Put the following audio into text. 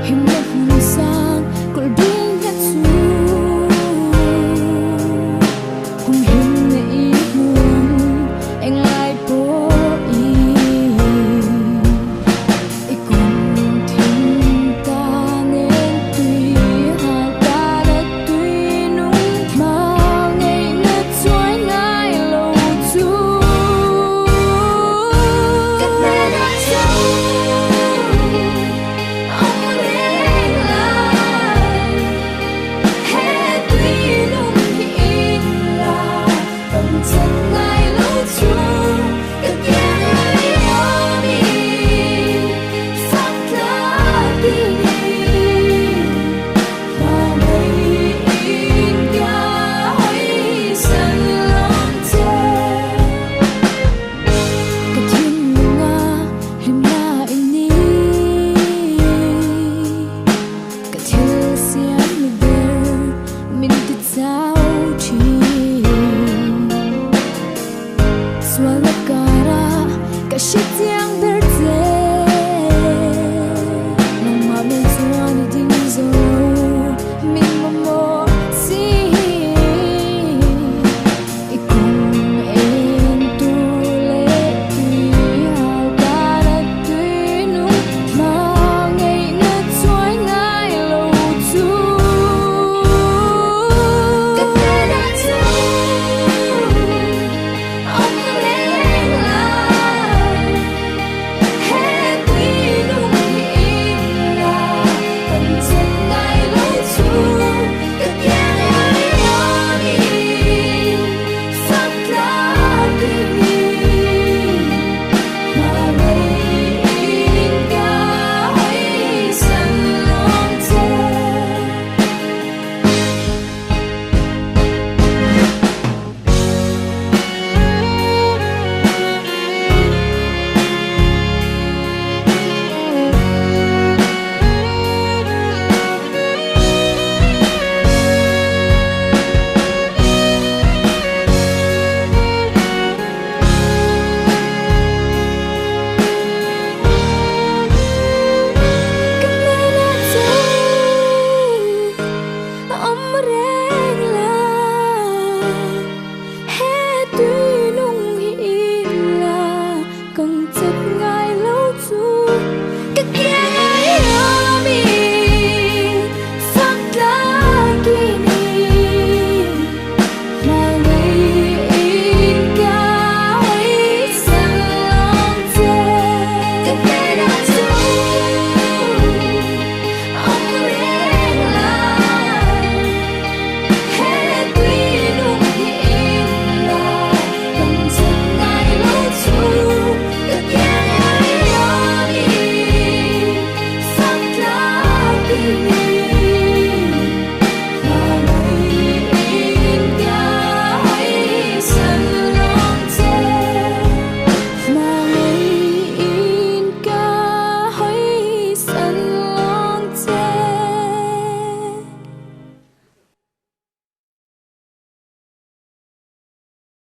Himna hmun sang kawlh bil nghet chu. Humhimna i hmu ang englai pawhin. I kawng thim ta nen tui hal ta na tui nung hmangaihna chuai ngai lo chu. Ka hnenah chu awm reng lai, he tui nung hi in la tam chet ngai lo chu. Ka kiang ai awm i fak tlak i ni, hmangaih in ka hawisan lawm che. Ka thinlunga hlimna i ni, ka thil siam mi ber min ti chau thin. Sualna kara ka hre chiang ber che. Nangmah min chuan i ding zo min mamawh si. I kawng en tur leh tui hal kara tui nung hmangaihna chuai ngai lo chu. Ka hnenah chu awm reng lai, he tui nung hi in la kan chet ngai lo chu. Ka kiang ai awm i fak tlak i ni, hmangaih in ka hawisan lawm che. Ka hnenah chu a awm reng la, he tui nung hi in la kang chet ngai lo chu. Ka kiang ai awm i fak tlak i ni, hmangaih in ka hawisan lawm che. Ka hnenah chu awm reng lai, he tui nung hi in la kan chet ngai lo chu. Ka kiang ai awm i fak tlak i ni.